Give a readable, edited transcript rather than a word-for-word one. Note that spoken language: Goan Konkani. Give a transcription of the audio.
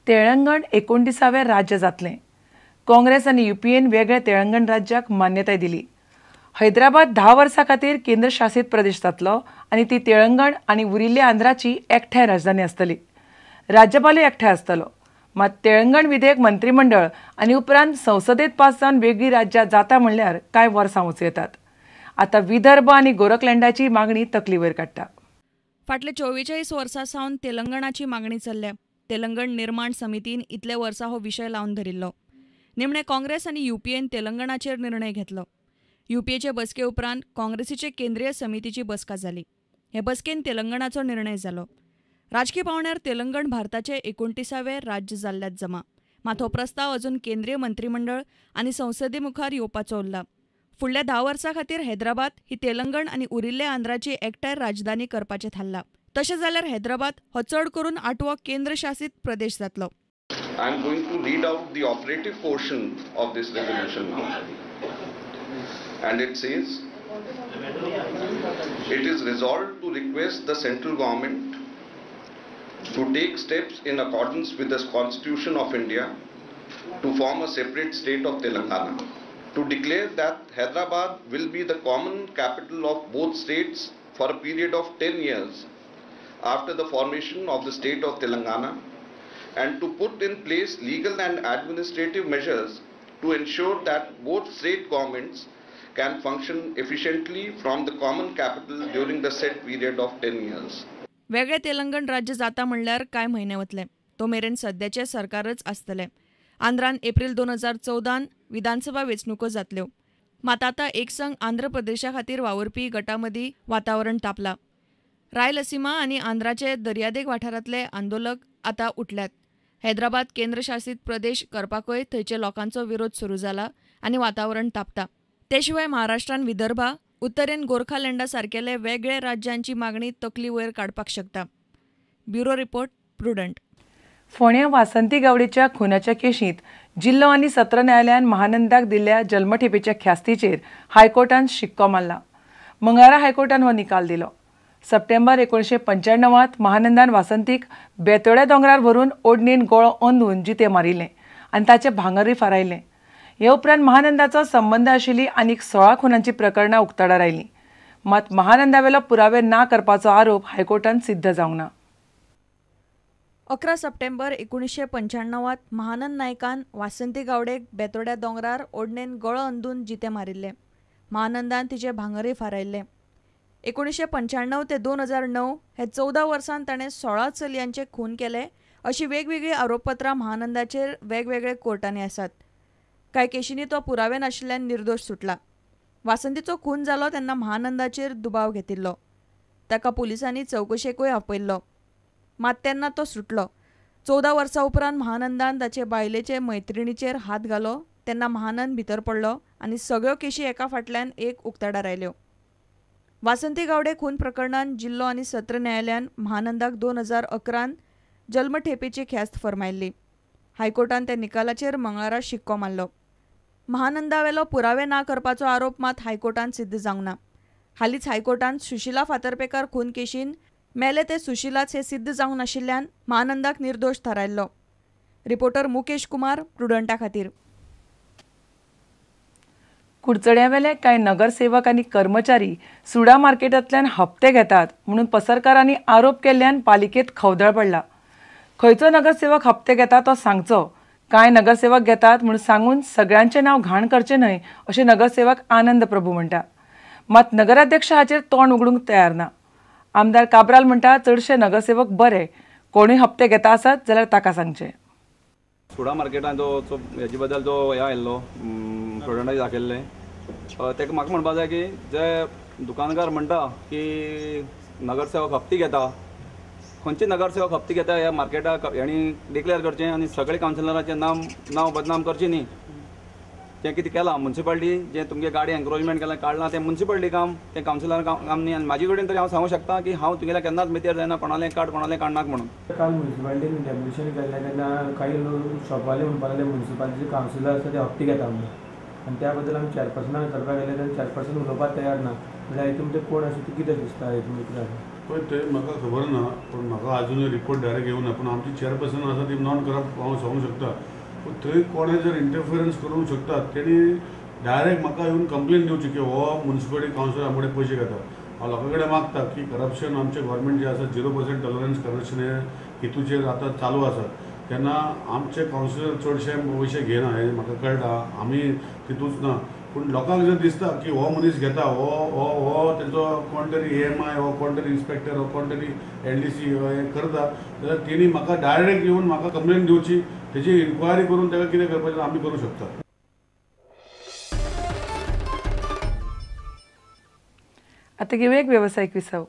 तेलंगण 29वें राज्य जातलें. काँग्रेस आनी युपीएन वेगळे तेलंगण राज्याक मान्यताय दिली. हैदराबाद 10 वर्सां खातीर केंद्रशासीत प्रदेश जातलो आनी ती तेलंगण आनी उरिल्ल्या आंध्राची एकठांय राजधानी आसतली. राज्यपालूय एकठांय आसतलो. मात तेलंगण विधेयक मंत्रिमंडळ आनी उपरांत संसदेत पास जावन वेगळी राज्यां जाता म्हणल्यार कांय वर्सां वचूं येतात. आतां विदर्भ आनी गोरखलँडाची मागणी तकली वयर काडटा. फाटले 44 वर्सां सावन तेलंगणाची मागणी चल्ल्या. तेलंगण निर्माण समितीन इतले वर्सां हो विशय लावन धरिल्लो. निमणे काँग्रेस आनी युपीएन तेलंगणाचेर निर्णय घेतलो. युपीएचे बसके उपरांत काँग्रेसीचे केंद्रीय समितीची बसका जाली. हे बसकेन तेलंगणाचो निर्णय जालो. राजकी पावंड्यार तेलंगण भारताचे 29वें राज्य जाल्ल्यात जमा. मात हो प्रस्ताव अजून केंद्रीय मंत्रिमंडळ आनी संसदे मुखार येवपाचो उरला. फुडल्या 10 वर्सां खातीर हैदराबाद ही तेलंगण आनी उरिल्ल्या आंध्राची एकठांय राजधानी करपाचें थारलां. तशें जाल्यार हैदराबाद हो चड करून 8वो केंद्रशासीत प्रदेश जातलो. I am going to read out the operative portion of this resolution now. And it says, it is resolved to request the central government to take steps in accordance with the Constitution of India to form a separate state of Telangana, to declare that Hyderabad will be the common capital of both states for a period of 10 years after the formation of the state of Telangana, and to put in place legal and administrative measures to ensure that both state governments can function efficiently from the common capital during the set period of 10 years. वेगळे तेलंगण राज्य जाता म्हणल्यार कांय म्हयने वतले. तो मेरेन सद्याचें सरकारच आसतलें. आंध्रान एप्रील 2014 विधानसभा वेंचणुको जातल्यो. मात आतां एकसंघ आंध्र प्रदेशा खातीर वावुरपी गटा मदीं वातावरण तापलां. रायलसीमा आनी आंध्राचे दर्यादेग वाठारांतले आंदोलक आतां उठल्यात. हैदराबाद केंद्रशासीत प्रदेश करपाकय थंयचे लोकांचो विरोध सुरू जाला आनी वातावरण तापता. ते शिवाय महाराष्ट्रान विदर्भा, उत्तरेन गोरखालँडा सारकेले वेगळे राज्यांची मागणी तकली वयर काडपाक शकता. Bureau report, Prudent. फोंड्या वासंती गावडेच्या खुनाच्या केशींत जिल्लो आनी सत्र न्यायालयान महानंदाक दिल्ल्या जल्मठेपेच्या ख्यास्तीचेर हायकोर्टान शिक्को मारला. मंगळारा हायकोर्टान हो निकाल दिलो. सप्टेंबर 1995 महानंदान वासंतीक बेतोड्या दोंगरार व्हरून ओडणेन गळो अंदून जितें मारिल्लें आनी ताचें भांगरूय फारायलें. हे उपरांत महानंदाचो संबंद आशिल्ली आनीक 16 खुनांची प्रकरणां उक्ताडार आयलीं. मात महानंदावेलो पुरावे ना करपाचो आरोप हायकोर्टान सिद्ध जावंक ना. 11 सप्टेंबर 1995 महानंद नायकान वासंती गावडेक बेतोड्या दोंगरार ओडणेन गळो अंदून जितें मारिल्लें. महानंदान तिचें भांगरूय फारायल्लें. 1995 ते 2009 हे 14 वर्सांत ताणें 16 चलयांचे खून केले अशी वेगवेगळीं आरोपपत्रां महानंदाचेर वेगवेगळे कोर्टांनी आसात. कांय केशींनी तो पुरावे नाशिल्ल्यान निर्दोश सुटला. वासंतीचो खून जालो तेन्ना महानंदाचेर दुबाव घेतिल्लो. ताका पुलिसांनी चवकशेकूय आपयल्लो. मात तेन्ना तो सुटलो. 14 वर्सां उपरांत महानंदान ताचे बायलेचे मैत्रिणीचेर हात घालो तेन्ना महानंद भितर पडलो आनी सगळ्यो केशी एका फाटल्यान एक उक्ताडार आयल्यो. वासंती गावडे खून प्रकरणान जिल्लो आनी सत्र न्यायालयान महानंदाक 2011 जल्मठेपेची ख्यास्त फर्मायल्ली. हायकोर्टान त्या निकालाचेर मंगळारा शिक्को मारलो. महानंदावेलो पुरावे ना करपाचो आरोप मात हायकोर्टान सिद्ध जावंक ना. हालींच हायकोर्टान सुशिला फातर्पेकार खून केशीन मेले ते सुशिलाच हे सिद्ध जावंक नाशिल्ल्यान महानंदाक निर्दोश थारायल्लो. रिपोर्टर मुकेश कुमार, प्रुडंटा खातीर. कुडचड्यावेले कांय नगरसेवक आनी कर्मचारी सुडा मार्केटांतल्यान हप्ते घेतात म्हणून पसरकारांनी आरोप केल्ल्यान पालिकेत खवदळ पडला. खंयचो नगरसेवक हप्ते घेता तो सांगचो, कांय नगरसेवक घेतात म्हणून सांगून सगळ्यांचें नांव घाण करचें न्हय अशें नगरसेवक आनंद प्रभू म्हणटा. मात नगराध्यक्ष हाचेर तोंड उगडूंक तयार ना. आमदार काब्राल म्हणटा चडशे नगरसेवक बरे, कोणूय हप्ते घेता आसत जाल्यार ताका सांगचें. सुडा मार्केटान जो हेजे बद्दल जो हे आयिल्लो प्रुडंटाचेर दाखयल्लें ताका म्हाका म्हणपा जाय की जे दुकानदार म्हणटा की नगरसेवक हप्ती घेता, खंयचे नगरसेवक हप्ती घेता ह्या मार्केटाक हेणी डिक्लेअर करचें आनी सगळे कावन्सिलराचें नांव बदनाम करचें न्ही. तें कितें केलां मुन्सिपालिटी जें तुमगे गाडी एन्क्रोचमेंट केलां काडलां तें मुन्सिपालिटी काम, तें कावन्सिलर काम न्ही. आनी म्हाजे कडेन तरी हांव सांगूंक शकता की हांव तुगेल्या केन्नाच मितेर जायना कोणालें काड कोणालें काडनाक म्हणून. काल मुन्सिपालिटीन डेमोलिशन केल्लें तेन्ना काही लोक शॉपवाले म्हणपाक लागले मुन्सिपालिटीचे कावन्सिलर आसा ते हप्ते घेता म्हणून, आनी त्या बद्दल आमी चॅरपर्सनाक विचारपाक गेले तेन्ना चॅरपर्सन उलोवपाक तयार ना. म्हणल्यार हितून ते कोण आसा ते कितें दिसता हितून कितें आसा. पळय ते म्हाका खबर ना, पूण म्हाका आजुनूय रिपोर्ट डायरेक्ट येवना, पूण आमची चेअरपर्सन आसा ती नॉन करप्ट हांव सांगूंक शकता. पूण थंय कोणें जर इंटरफिरन्स करूंक शकता तेणी डायरेक्ट म्हाका येवन कंप्लेन दिवची की हो म्युनिसिपालिटी कावन्सिलर आमचे कडेन पयशे घेता. हांव लोकां कडेन मागता की करप्शन आमचें गव्हर्मेंट जें आसा 0% टॉलरन्स करप्शन हे हेतूचेर आतां चालू आसा. तेन्ना आमचे कावन्सिलर चडशे पयशे घेना हें म्हाका कळटा, आमी तितूच ना, पूण लोकांक जर दिसता की हो मनीस घेता, हो हो हो तेजो कोण तरी AMI हो कोण तरी इन्स्पेक्टर हो कोण तरी LDC हें करता जाल्यार तेणी म्हाका डायरेक्ट येवन म्हाका कंप्लेन दिवची, तेजी इन्क्वायरी करून ताका कितें करपाचें आमी करूं शकता. आतां घेवया एक वेवसायीक विसव.